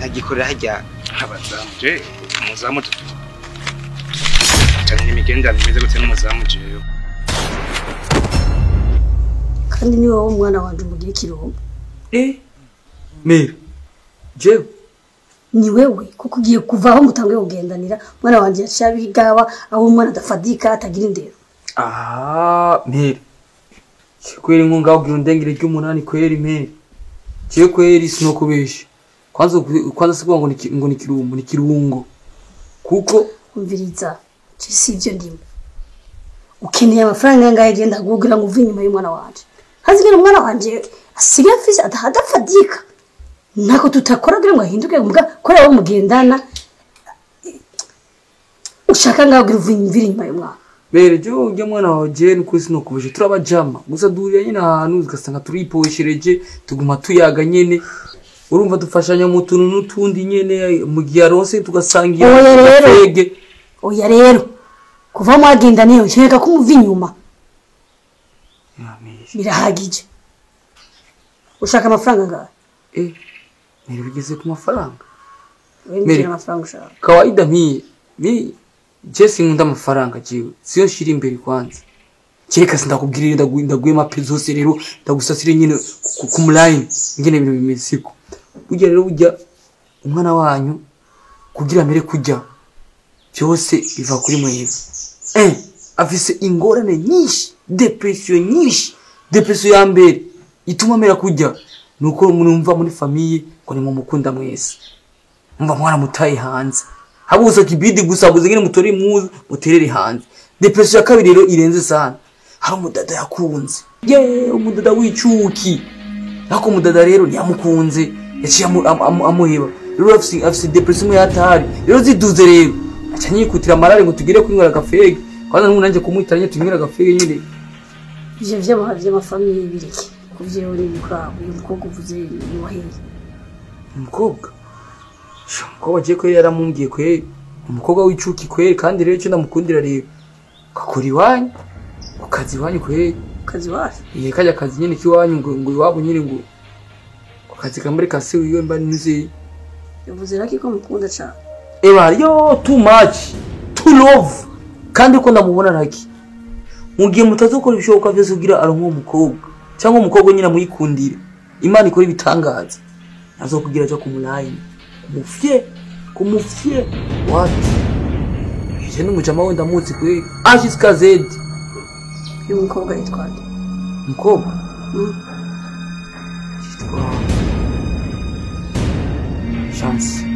Ntagikorera hajya abazamu je umuzamu tutu cyane n'imigenderanire imeze gute n'umuzamu jewe. Kandi ni wowe umwana wanje umugira ikirombo. Mère jewe ni wewe kuko ugiye kuvaho mutanguye kugendanira umwana wanje yashabigawa aho umwana adafadika atagira indero. Mère kweri nkunga ugira ndengere ry'umunani kweri mère jewe kweri sinokubesha kwanza sikuwa ngo ni kirumbo ni kirungo kuko umviriza si ivyo ndimo. Ukeneye amafaranga angahe genda kugira ngo uve inyuma y'umwana wanje. Hazigera umwana wanje asigaye afise adafadika nako tutakora kugira ngo ahinduke mbwa kora wo mugendana ushaka ngaho kugira uve inyuma y'umwana. Mère je ujya mwana wawe je nuko sinokubesha turabajama gusa duhurira nyine ahantu ugasanga turiposhereje tuguma tuyaga nyene urumva dufashanya mu tuntu n'utundi nyene mu gihe aronse tugasangira. Oya rero kuva mwagenda niyo nshaka ko muva inyuma birahagije. Ushaka amafaranga ngahe? Mère bigeze ku mafaranga. Mère amafaranga ushaka kawaida mi je sinkunda amafaranga jewe siyo nshira imbere kwanza kereka sindakubwirira ndaguye mape zose rero ndagusasire nyine ku line ngene ibintu bimeze siko. Burya rero burya umwana wanyu kugira amere kujya byose biva kuri mwebwe. Afise ingorane nyinshi, depression nyinshi. Depression ya mbere ituma amera kujya nuko munumva muri famille ngo ni mumukunda mwese mumva mwana mutaye hanze habuza kibidi gusa buze ngene mutore muzu muterere hanze. Depression ya kabiri rero irenze sana hari umudada yakunze ye umudada w'icuki ariko umudada rero ntiyamukunze yaciye amuheba rero afise depression yatari rero ziduze rero aca nyikutira amarare ngo tugire kwinywera agafege kwanza n'ubu nanje kumwitaranye tunywera agafege nyine. Ivyo vy'amafamiye bireke kuvyeho n'ibikora uyu mukobwa uvuze ni waheye umukobwa agiye kweri yaramumbwiye kweri umukobwa w'icuki kweri kandi rero icyo ndamukundira rero kakora iwanyu ukazi iwanyu kweri kazi wacu iye kajya kazi nyine kiwanyu ngo iwabo nyine ngo akazi kambere kase wiwe mba nize yavuze raki ko mukunda cyane. Eba yo too much too love kandi ko ndamubona raki mugiye mutazokora ibishoboka byose kugira aronke umukobwa cyangwa umukobwa nyine amuyikundire Imana ikora ibitangaza azokugira aja kumuline kumufye wapi je n'umujama we ndamuzi kwe A jusqu'à Z. Uyu mukobwa yitwa nde? Umukobwa yitwa Chance.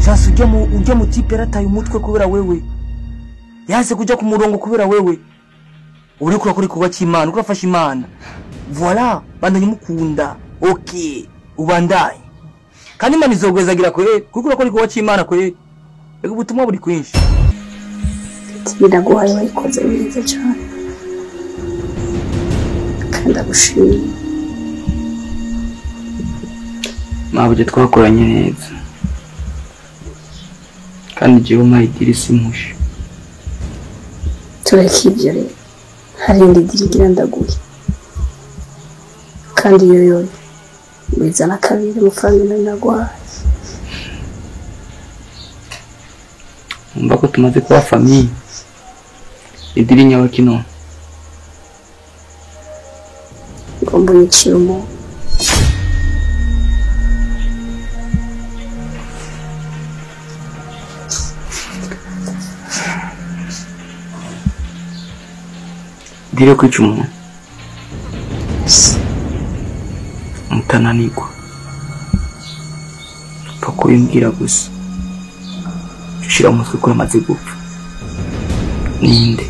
Chance ujya mu type yarataye umutwe kubera wewe yanse kuja ku murongo kubera wewe uriko urakora igikorwa cy'Imana urafasha Imana voilà bandanye mukunda okay ubandaye kandi Imana izogwezagira kwe kuko urakora igikorwa cy'Imana kwe ego ubutumwa buri kwinshi. Biraguhaye wayikoze neza cyane kandi ndagushimiye. Mabuje twakoranye neza kandi jewe mayidiri simpushe. Tureke ibyo rero hari indi dirigira ndaguye kandi yoyo wizana kabiri amafaranga nari naguhaye. Umva ko tumaze kuba famille idiri nyabakino ngomba unyicire umuntu. Dire kwica umuntu mutananirwa upfa kubimbwira gusa ushira umutwe ko yamaze gupfa ninde?